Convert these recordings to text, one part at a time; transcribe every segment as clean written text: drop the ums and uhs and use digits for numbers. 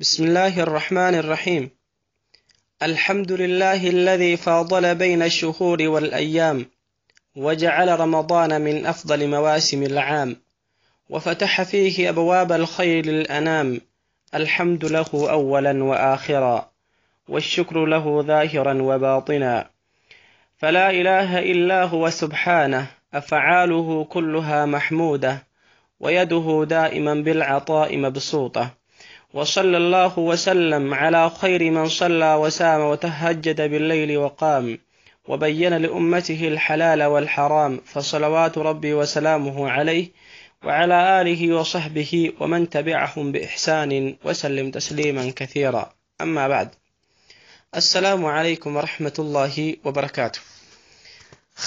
بسم الله الرحمن الرحيم. الحمد لله الذي فاضل بين الشهور والأيام، وجعل رمضان من أفضل مواسم العام، وفتح فيه أبواب الخير للأنام. الحمد له أولا وآخرا، والشكر له ظاهرا وباطنا. فلا إله إلا هو سبحانه، أفعاله كلها محمودة، ويده دائما بالعطاء مبسوطة. وصلى الله وسلم على خير من صلى وسام وتهجد بالليل وقام، وبين لأمته الحلال والحرام. فصلوات ربي وسلامه عليه وعلى آله وصحبه ومن تبعهم بإحسان وسلم تسليما كثيرا. أما بعد، السلام عليكم ورحمة الله وبركاته.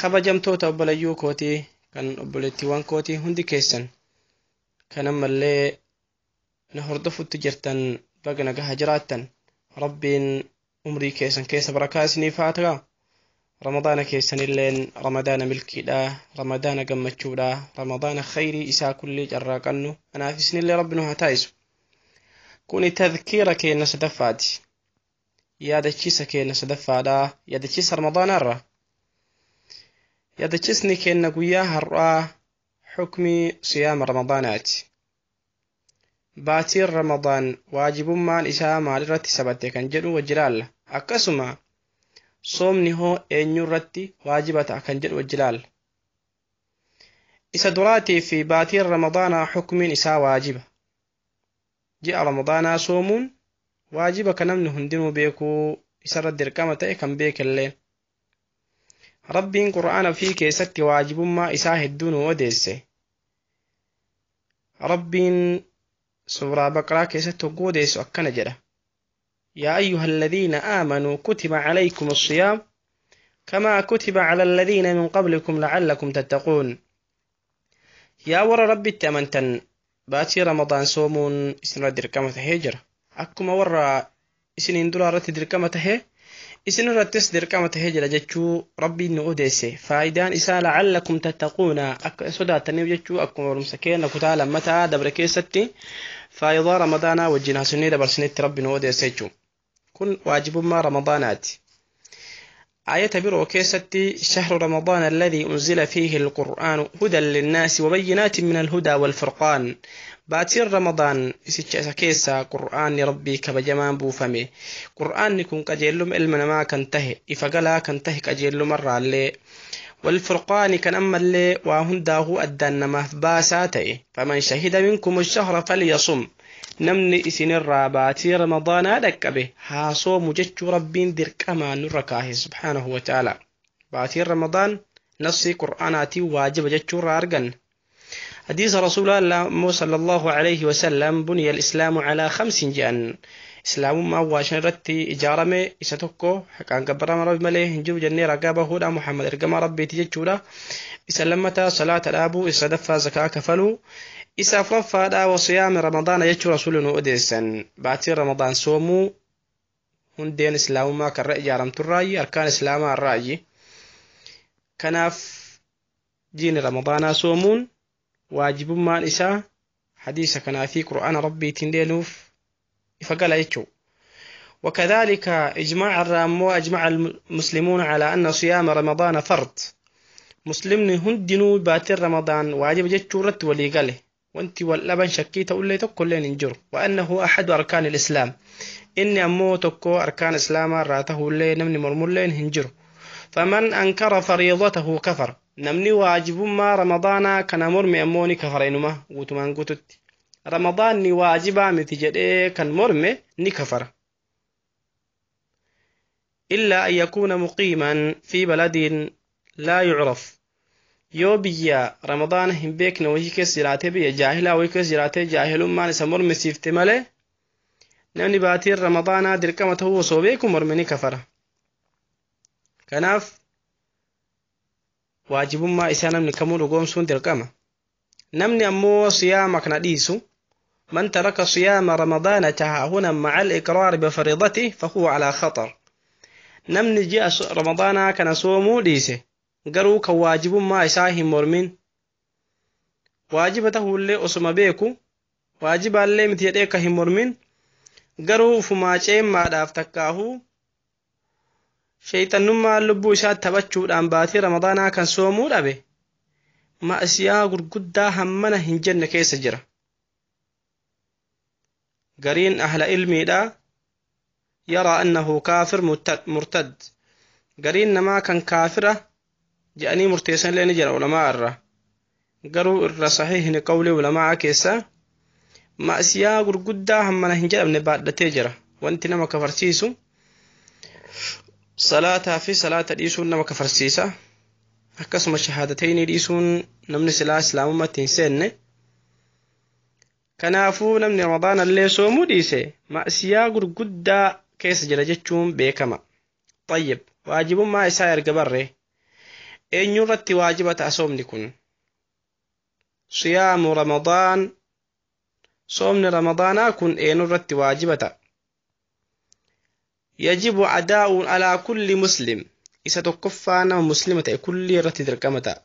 Kabajamtoota obboleeyyuu kootii kan obboleettiiwwan kootii, hundi keessan kan ammallee na hordofutti jirtan, baga nagaha jiraattan. Rabbiin umrii keessan keessa barakaa isiniif haa ta'a. Ramadaana keessanilleen ramadaana milkiidha, ramadaana gammachuudha, ramadaana khayrii isaa kullii carraaqannu anaaf isinillee rabbi nu haa taa'isu. Kuni tadhkiira keenya sadaffaati, yaadachiisa keenya sadaffaadha, yaadachiisa ramadaanaarra. Yaadachiisni keenya guyyaa har'aa xukmii siyaama ramadaanaati. Baatiin ramadaan waajibummaan isaa maalirratti sabatte kan jedhu wajji ilaalla. Akkasuma soomni hoo eenyurratti waajiba ta'a kan jedhu wajji ilaalla. Isa duraatii fi baatiin ramadaanaa xukmiin isaa waajiba. Ji'a ramadaanaa soomuun waajiba kan namni hundinuu beekuu isarra dirqama ta'e kan beekelleen. Rabbiin qur'aana fi keessatti waajibummaa isaa hedduu nu odeesse. Rabbiin suuraa baqaraa keessatti hogguu odeessu akkana jedha: يا أيها الذين آمنوا كتب عليكم الصيام كما كتب على الذين من قبلكم لعلكم تتقون. Yaa warra rabbitti amantan, baatii ramadaan soomuun isinirra dirqama tahee jira. Akkuma warra isiniin dura irratti dirqama tahee isin irrattis dirqama tahee jira jechuu rabbiin nu odeesse. Faayidaan isaa لعلكم تتقون, akka sodaataniif jechuu. Akkuma barumsa keenya kutaa lammataa dabre keessatti faayidaa ramadaanaa wajjin haasofnee dabarsinetti rabbi nu odeesse jechuu. Kun waajibummaa ramadaanaati. آية biroo keessatti: شهر رمضان الذي أنزل فيه القرآن هدى للناس وبينات من الهدى والفرقان. Baatiin ramadaan isicha isa keessa qur'aanni rabbii kabajamaan buufame. Qur'aanni kun qajeelluma ilma namaa kan tahe, ifa galaa kan tahe, qajeellumarraallee والفرقان kan ammallee waa hundaahuu addaan namaaf baasaa ta'e. فمن شهد منكم الشهر فليصم. Namni isinirraa baatii ramadaanaa dhaqqabe haa soomu jechuu rabbiin dirqamaa nurra kaahe سبحانه وتعالى. Baatiin ramadaan nasii qur'aanaatiin waajiba jechuurraa arganna. حديث رسول الله صلى الله عليه وسلم: بني الإسلام على خمس jedhan. Islaamummaan waa shan irratti ijaarame. Isa tokko, haqaan gabbarama rabbi malee hin jiru jennee ragaa bahuudha, Muhammad ergamaa rabbiiti jechuudha. Isa lammataa, salaata dhaabuu. Isa sadaffaa, zakaa kafaluu. Isa afuraffaadha, وصيام رمضان jechuu rasuulli nu odeessan. Baatiin ramadaan soomuu hundeen islaamummaa karra ijaaramturraayi, arkaan islaamaa irraayi. Kanaaf jiini ramadaanaa soomuun waajibummaan isaa hadiisa kanaa fi qur'aana rabbiitiin deemuuf ifa gala jechuu. وكذلك إجماع الرامو: أجمع المسلمون على أن صيام رمضان فرض. مسلمni hundinuu baatiin رمضان واجب jechuurratti walii gale. Wanti wal dhaban shakkii ta'ullee tokkolleen hin jiru. وأنه أحد أركان الإسلام. Inni ammoo tokko arkaan islaamaa irraa tahullee namni mormulleen hin jiru. فمن أنكر فريضته كفر. Namni waajibummaa ramadaanaa kana morme ammoo ni kafara inuma guutumaan guututti. Ramadaanni waajibaa miti jedhee kan morme ni kafara. إلا أن يكون مقيما في بلد لا يعرف. Yoo biyya ramadaana hin beekne wayii keessa jiraatee, biyya jaahilaa wayii keessa jiraatee, jaahilummaan isa mormisiifte malee, namni baatiin ramadaanaa dirqama ta'uu osoo beeku morme ni kafara. Kanaaf waajibummaa isaa namni kamuu dhugoomsuun dirqama. Namni ammoo siyaama kana dhiisu, من ترك صيام رمضان تهاونا مع الإقرار بفريضته فهو على خطر. Namni ji'a ramadaanaa kana soomuu dhiise, garuu kan waajibummaa isaa hin mormin, waajiba tahuullee osuma beeku waajibaallee miti jedhee ka hin mormin, Garuu ufumaa ceemmaadhaaf takkaahuu sheeyxannummaan lubbuu isaa taphachuudhaan baatii Ramadaanaa kan soomuu dhabe ma'asiyaa gurguddaa hammana hin jenne keessa jira. Gariin ahla ilmiidhaa yaraa annahu kaafir murtad. Gariin namaa kan kaafira jedhanii murteessan illee ni jira ulamaa irra. Garuu irra sahiihni qawlii ulamaa keessa ma'asiyaa gurguddaa hammana hin jedhamne baadhatee jira. Wanti nama kafarsiisu salaataa fi salaata dhiisuun nama kafarsiisa. Akkasuma shahaadatayni dhiisuun namni silaa islaamummaatti hin seenne. Kanaafuu namni Ramadaana illee soomuu dhiise ma'asiyaa gurguddaa keessa jira jechuun beekama. Tayyib, waajibummaa isaa erga barre eenyurratti waajiba ta'a soomni kun? Siyaamu Ramadaan, soomni Ramadaanaa kun eenyurratti waajiba ta'a? Yajibu adaa'uun alaa kulli muslim, isa tokkoffaa nama muslima ta'e kulli irratti dirqama ta'a.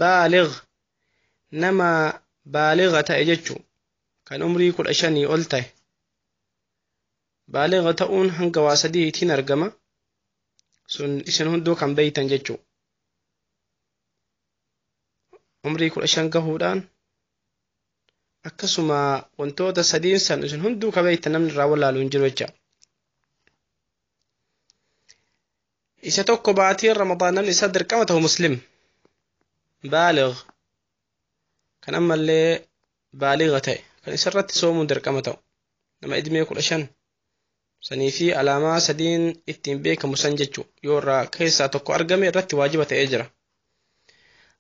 Baaligh, nama baaliga ta'e jechuu kan umrii 15 ol ta'e. Baaliga ta'uun hanga waa sadiitiin argama. Sun isin hunduu kan beeytan jechuu. Umrii 15 gahuudhaan akkasuma wantoota sadiin san isin hunduu kan beeytan namni irraa wallaalu hin jiru jecha. Isa tokko baatiin Ramadaan namni isa dirqama ta'u muslim baalig kan ammallee baaliga ta'e kan isarratti soomuun dirqama ta'u nama idmee 15 sanii fi alaamaa sadiin ittiin beekamu san jechuu yoo irraa keessaa tokko argame irratti waajiba ta'ee jira.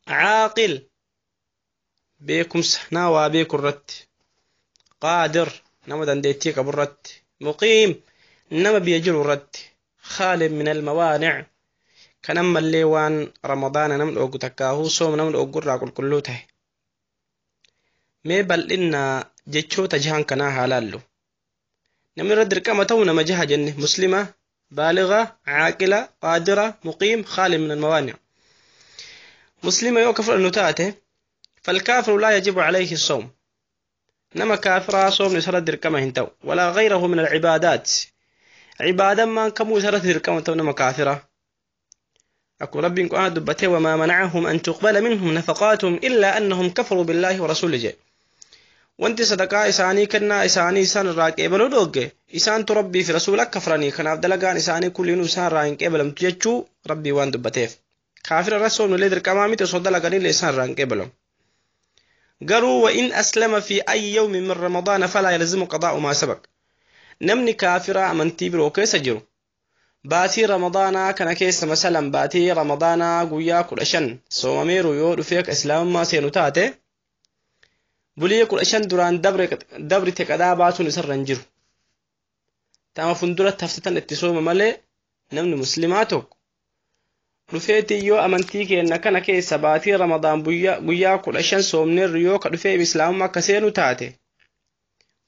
Caaqil, beekumsa naa waa beeku irratti. Qaadir, nama dandeettii qabu irratti. Muqiim, nama biyya jiru irratti. Khaalin min almawaanic, kan ammallee waan Ramadaana nam dhoogu takkaahuu sooma nam dhoogu irraa qulqulluu ta'e. Mee bal'inna jechoota jahan kanaa haa laallu. Namni irra dirqama ta'u nama jaha jenne: muslima, baaliga, caaqila, qaadira, muqiim, khaalin min almawaanic. Muslima yoo ka fudhannu taate, falkaafiru laa yajibu calayhi sawm, nama kaafiraa soomni isarra dirqama hin ta'u, walaa gayrahu min alcibaadaat, cibaadammaan kamuu isarratti dirqama ta'u nama kaafira. Akkuma Rabbiin Qur'aana dubbatee, wamaa manacahum an tuqbala minhum nafaqaatuhum illaa annahum kafaruu billaahi wa rasuuli jedhe. Wanti sadaqaa isaanii kennaa isaanii isaan irraa qeebaluu dhoogge isaantu Rabbii fi rasuula kafranii, kanaaf dalagaan isaanii kulliinuu isaan irraa hin qeebalamtu jechuu Rabbii waan dubbateef. Kaafira irra soomnillee dirqamaa miti, osoo dalaganillee isaan irraa hin qeebalamu. Garuu wa in aslama fi ayyi yawmin min Ramadaana falaa yalzimu qadaa'u maa sabaq. Namni kaafiraa amantii biroo keessa jiru baatii Ramadaanaa kana keessa, masalan baatii Ramadaanaa guyyaa 15 soomameeru yoo dhufee akka islaamummaa seenu taate, bulii 15 duraan dabrite qadaa baasuun isarra hin jiru. Tama funduratti haftetan itti sooma malee namni muslimaa tokko dhufeetii yoo amantii keenna kana keessa baatii Ramadaan guyyaa 15 soomneerru yoo ka dhufee islaamummaa akka seenu taate,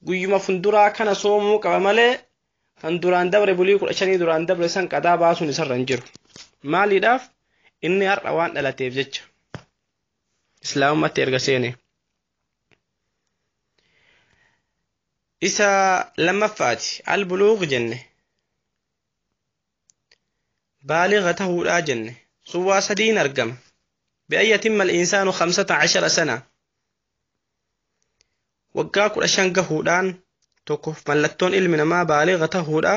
guyyuma funduraa kana soomuu qaba malee kan duraan dabre bulii 15 duraan dabre san qadaa baasuun isarra hin jiru. Maaliidhaaf? Inni har'a waan dhalateef jecha islaamummaatti erga seene. Isa lammaffaati albuluuq jenne, baaliga tahuudhaa jenne, sun waa sadiin argama. Bi'an yatimma al-insaanu 15 sana, waggaa 15 gahuudhaan tokko mallattoon ilmi namaa baaliga tahuudha,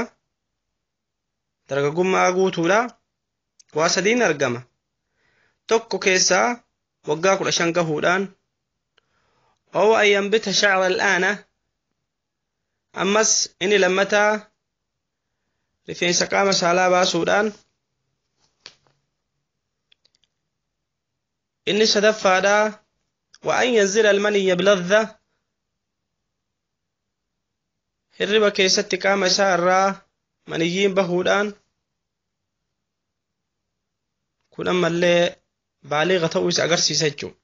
dargaggummaa guutuudha. Waa sadiin argama. Tokko keessaa waggaa 15 gahuudhaan, oo an yanbita shacra al'aana, ammas inni lammataa rifeensa qaama saalaa baasuudhaan, inni sadaffaadhaa wa an yanzila almaniyya biladha, hirriba keessatti qaama isaa irraa maniyyiin bahuudhaan, kun ammallee baaliga ta'uu isa agarsiisa jechuudha.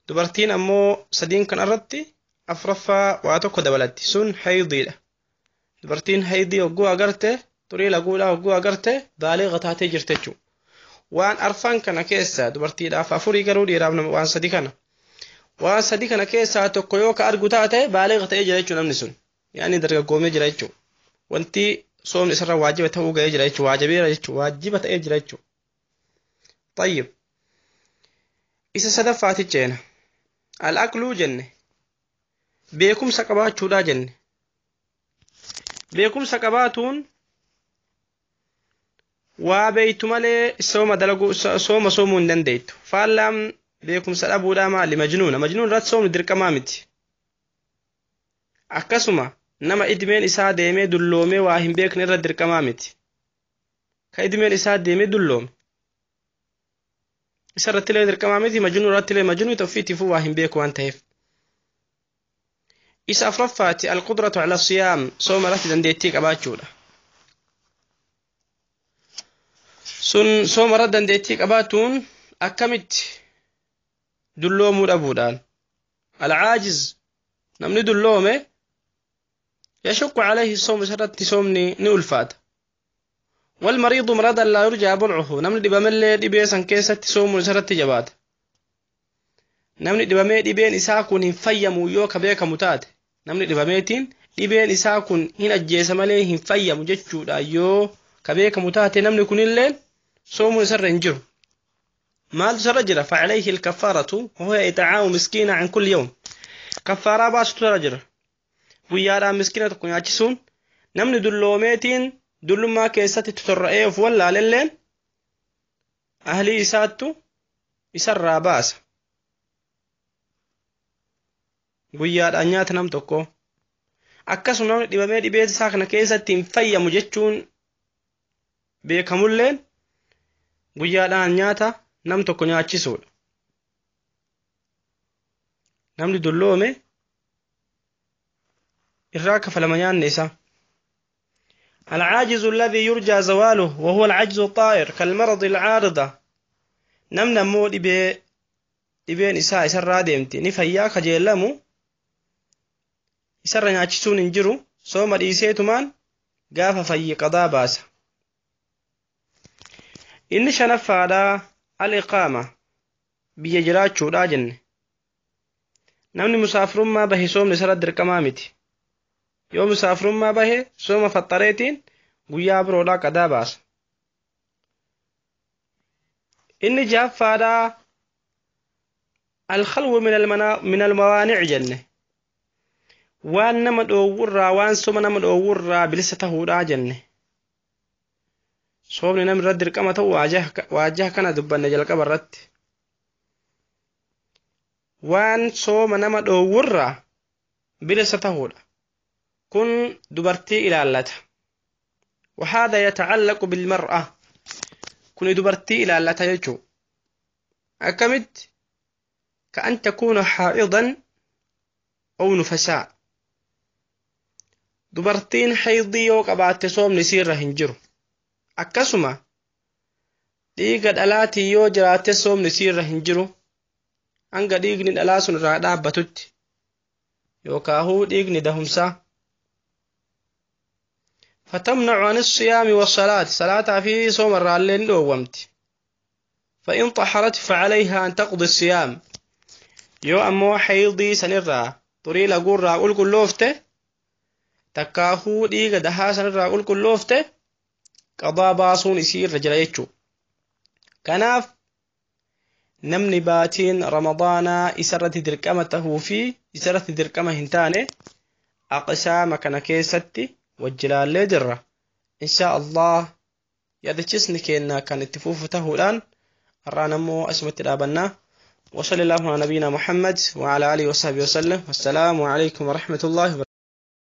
Dubartiin ammoo sadiin kan irratti afuraffaa waa tokko dabalatti, sun haydiidha. Dubartiin haydii hogguu agarte, xurii laguudhaa hogguu agarte, baaliga taatee jirti jechuudha. Waan arfan kana keessa dubartiidhaaf afurii, garuu dhiiraaf waan sadi kana. Waan sadi kana keessaa tokko yoo ka argu taate baaliga ta'ee jira jechuudha namni sun. Yaani dargaggoomee jira jechuudha. Wanti soomni isarra waajiba ta'uu ga'ee jira jechuudha. Waajibeera jechuudha. Waajiba ta'ee jira jechuudha. Tayyib. Isa sadaffaati ceena. Al-aqluu jenne. Beekumsa qabaachuudhaa jenne. Beekumsa qabaatuun waa beeytu malee sooma dalaguu sooma soomuu hin dandeettu. Faallaan beekumsa dhabuudhaa maali? Majnuuna. Majnuun irratti soomni dirqamaa miti. Akkasuma nama idmeen isaa deemee dulloomee waa hin beekne irra dirqamaa miti. Ka idmeen isaa deemee dulloome. Isa irratti illee dirqamaa miti, majnuu irratti illee majnuu ofiitiifuu waa hin beeku waan ta'eef. Isa afuraffaati alqudratu ala siyaam sooma irratti dandeettii qabaachuudha. Sun sooma irratti dandeettii qabaatuun akkamitti dulloomuu dhabuudhaan. Alcaajiz namni dulloome yashukku calayhi soom isarratti soomni ni ulfaata. والمريض مرضا لا يرجى برعه namni dhibamellee dhibee san keessatti soomuun isarratti jabaata. Namni dhibamee dhibeen isaa kun hin fayyamu yoo ka beekamu taate namni dhibameetiin dhibeen isaa kun hin ajjeesa malee hin fayyamu jechuudha yoo ka beekamu taate namni kunillee soomuun isarra hin jiru. Maaltu isarra jira? فعليه الكفارة وهي إطعام مسكين عن كل يوم. Kaffaaraa baasutu isarra jira. Guyyaadhaan miskiina tokko nyaachisuun namni dulloomeetiin dullummaa keessatti totorra'ee of wallaalelleen ahlii isaattu isarraa baasa. Guyyaadhaan nyaata nam tokko. Akkasuma namni dhibamee dhibee isaa kana keessatti hin fayyamu jechuun beekamulleen guyyaadhaan nyaata nam tokko nyaachisuudha. Namni dulloome irraa kafalama nyaanni isaa. العاجز الذي يرجى زواله وهو العجز الطائر كالمرض العارضة. Namni ammoo dhibeen isaa isarraa deemti ni fayyaa kajeellamu isarra nyaachisuun hin jiru sooma dhiiseetumaan gaafa fayyi qadaa baasa. Inni shanaffaadhaa al-iqaama biyya jiraachuudhaa jenne. Namni musaafirummaa bahe soomni isarra dirqamaa miti. Yoo musaafirummaa bahe sooma faxxareetiin guyyaa biroodhaa qadaa baasa. Inni jahaffaadhaa alkhalwu min almawaanic jenne. Waan nama dhoowwurraa waan sooma nama dhoowwurraa bilisa tahuudhaa jenne. Soomni namni irratti dirqama ta'u waajaha kana dubbanne jalqaba irratti. Waan sooma nama dhoowwurraa bilisa tahuudha. Kun dubartii ilaallata. وهذا يتعلق بالمرأة. Kun dubartii ilaallata jechuu. Akkamitti? كأن تكون حائضا أو نفساء. Dubartiin haydii yoo qabaatte soomni isiirra hin jiru. Akkasuma dhiiga dhalaatii yoo jiraatte soomni isiirra hin jiru. Hanga dhiigni dhalaa sun irraa dhaabbatutti yookaahuu dhiigni dahumsaa. فتمنع عن الصيام والصلاة صلاة في صوم الرالين دومت. فإن طهرت فعليها أن تقضي الصيام. Yoo ammoo haydii sanirraa xurii laguurraa qulqulloofte takkaahuu dhiiga dahaa sanirraa qulqulloofte qadaa baasuun isii irra jira jechuu. Kanaaf namni baatiin ramadaanaa isarratti dirqama tahuu fi isarratti dirqama hin taane aqsaama kana keessatti wajjilaallee jirra. Inshaa Allah yaadachisni keenya kan itti fufu tahuudhaan har'aan ammoo asumatti dhaabannaa. وصلى الله على نبينا محمد وعلى آله وصحبه وسلم والسلام عليكم ورحمة الله وبركاته.